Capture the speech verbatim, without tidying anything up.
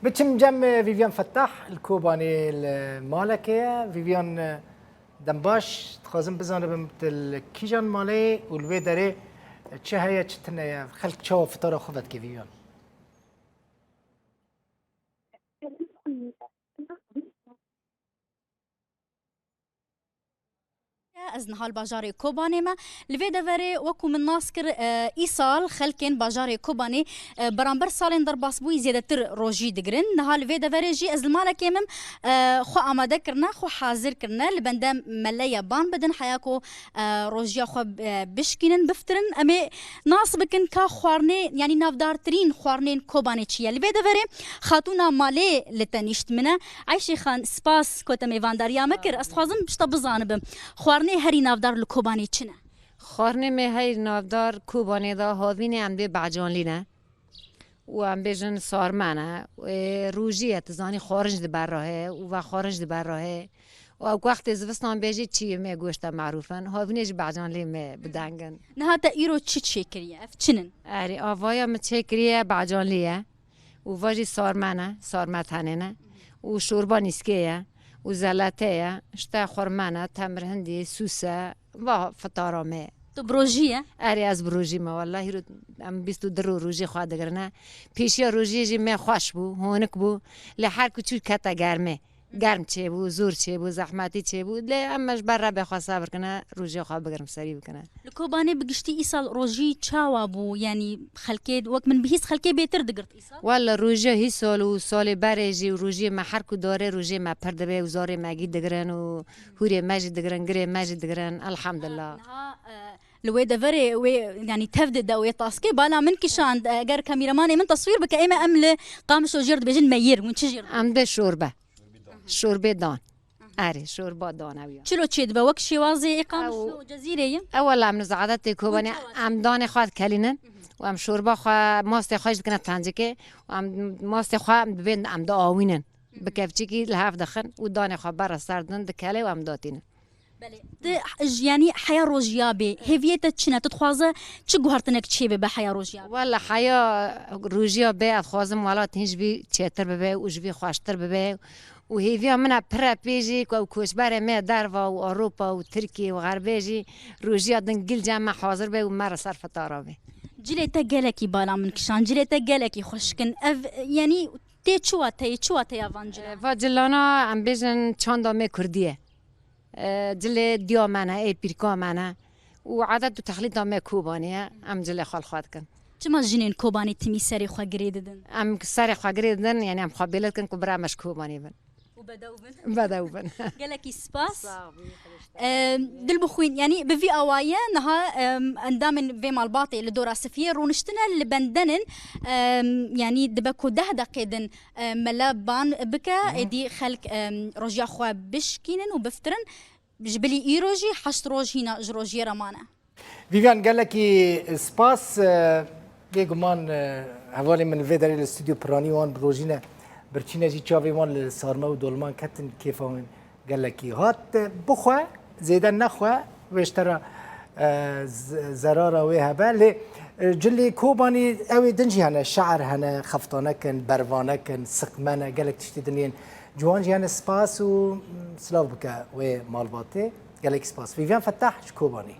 Biçim cem, e, Vivian Fettah li Kobanê li malekê ye. Vivian, e, dem baş, dixwazim bizanibim tu li kîjan malê û li wê derê çi heye, çi tune ye? Xelk çawa fitara xwe vedike, Vivian? Ez niha li bajarê Kobanê me. Li vê deverê, wekû min nas kir, e, îsal xelkên bajarê Kobanê, e, beramber salên derbasbûyî zêdetir rojî digirin. Niha li vê deverê jî ez li malekê min, e, xwe amade kirine, xwe hazir kirine. Li bende meleya ban bidin, heya ku, e, rojiya xwe, e, bişkînin, biftirin. Em ê nas bikin ka xwarinê, yanî navdartirîn xwarinên Kobanê çi ye. Li vê deverê xatûna malê li tenîşt min e. Ayşê Xan, spas ku te mêvandariya me kir. Ez dixwazim pişta bizanibim. Xwarinê herî navdar li Kobanê çi ne? Xwarinê me herî navdar Kobanê de havînê em dê becanlî ne. Û em bêjin sarme ne. Ê, rojî ye, tu zanî xwarin jî dibe rahê û ve xwarin jî dibe rahê. Û ew wextê zivistan bê jî çiyê me goşte merûf in. Havînê jî becanlê me bi deng in. Niha te îro çi çêkiriye? Ev çi nin? Erê, avaya min çêkiriye becanlî ye. Û va jî sarme ne, sarme tenê ne. Û şorba nîskê ye. Û zelete ye. Îşte xurme ne, temir hindî, sûse, va fitara me. Tu bi rojî ye? Erê, ez bi rojî me, wellahî ro-, em bîst û du ro rojî xwe digirine. Pêşiya rojiyê jî me xweş bû, honik bû. Lê her ku çû kete germê. Germ çêbû, zor çêbû, zehmetî çêbû. Lê em ji ber Rebê xwe sebir kine, rojiya xwe bigirin, serî bikine. Li Kobanê bi giştî îsal rojî çawa bû? Yanî xelkê, wek min bihîst, xelkê bêtir digirt îsal? Welle rojiya hîsal û salê berê jî û rojiyê me her ku dare, rojiyê me pir dibe û zarê me gî digirin û hûrê me jî digirin, girê me jî digirin. Elhamdulillah. Niha, e, li wê deverê wê, yanî tev dide wê taskê bala min kişand. Eger kamîremanê min teswîr bike, ê me em li Qamişlo jêr dibêjin meyir. Hûn çi jêr dibêjin? Em de şorbe. Şorbê dan. Erê, şorba dan ew ya. Çilo çêdibe wek şêwazê ê Qamişlo Ew- û Cezîrê ye? Ew wela em nizadet tê Kobanê, Hûn çawa em danê xwe dikelînin û em şorba xwe, mastê xwe jî dikine tencikê û em mastê xwe em dibên, em diawînin. Bi kevçikî li hev dixin û danê xwe berre ser din dikele û em datînin. Belê. Tu j-, yanî heya rojiya bê, hêviyê te çi ne? Tu dixwaze çi guhertinek çê bibe heya rojiya bê? Wela heya rojiya bê, ez dixwazim welat hîn ji vî çêtir bibe û ji vî xweştir bibe. Û hêviya min e pir e pê jî ku ew koçberê me derva û Ewropa û Tirkiye û Xerbê jî rojiya din gil cem me hazir be û me re ser fitara be. Cilê te gelekî bala min kişan, cilê te gelekî xweşik in. Ev, yanî tê çi wateyê, çi wateya van cilan? E, va cilana em bêjin çanda me kurdî ye. E, cilê diya me ne, ê pîrka me ne. Û edet û texlîta me Kobanê ye, em cilê xwe li xwe dikin. Çima jinên Kobanê timî serê xwe girê didin? Em serê xwe girê didin, yanî em xwe bêle dikin ku bira me ji Kobanê bin. Û bedew bin. Bedew bin. Gelekî spas. Sağ ol, Dilbixwîn, yanî bi vî awayî niha, em, endamên vê malbatê li dora sifiyê rûniştine li bendenin, em, yanî dibe ku deh deqê din, em, mele ban bike, Hı hı. êdî xelk, em, rojiya xwe bişkînin û biftirin. Ji bilî îro jî heşt roj hîna ji rojiyê re mane. Vivian, gelekî spas. E, bêguman, e, hevalên min li vê derê li stûdyo piranî wan bi rojî ne, birçî ne jî çavê wan li sarme û doliman ketin, kêfa wan gelekî hat. E, bixwe, zêde nexwe, wê ji te re, e, z-, zerara wê hebe. Lê, e, cilê Kobanî ew ê din jî hene, şe'ir hene, xeftanek in, bervanek in, siqme ne, gelek tiştê din yên ciwan jî hene. Spas û, mm, silav bike wê malbatê. Gelekî spas. Vivian Fettah ji Kobanî.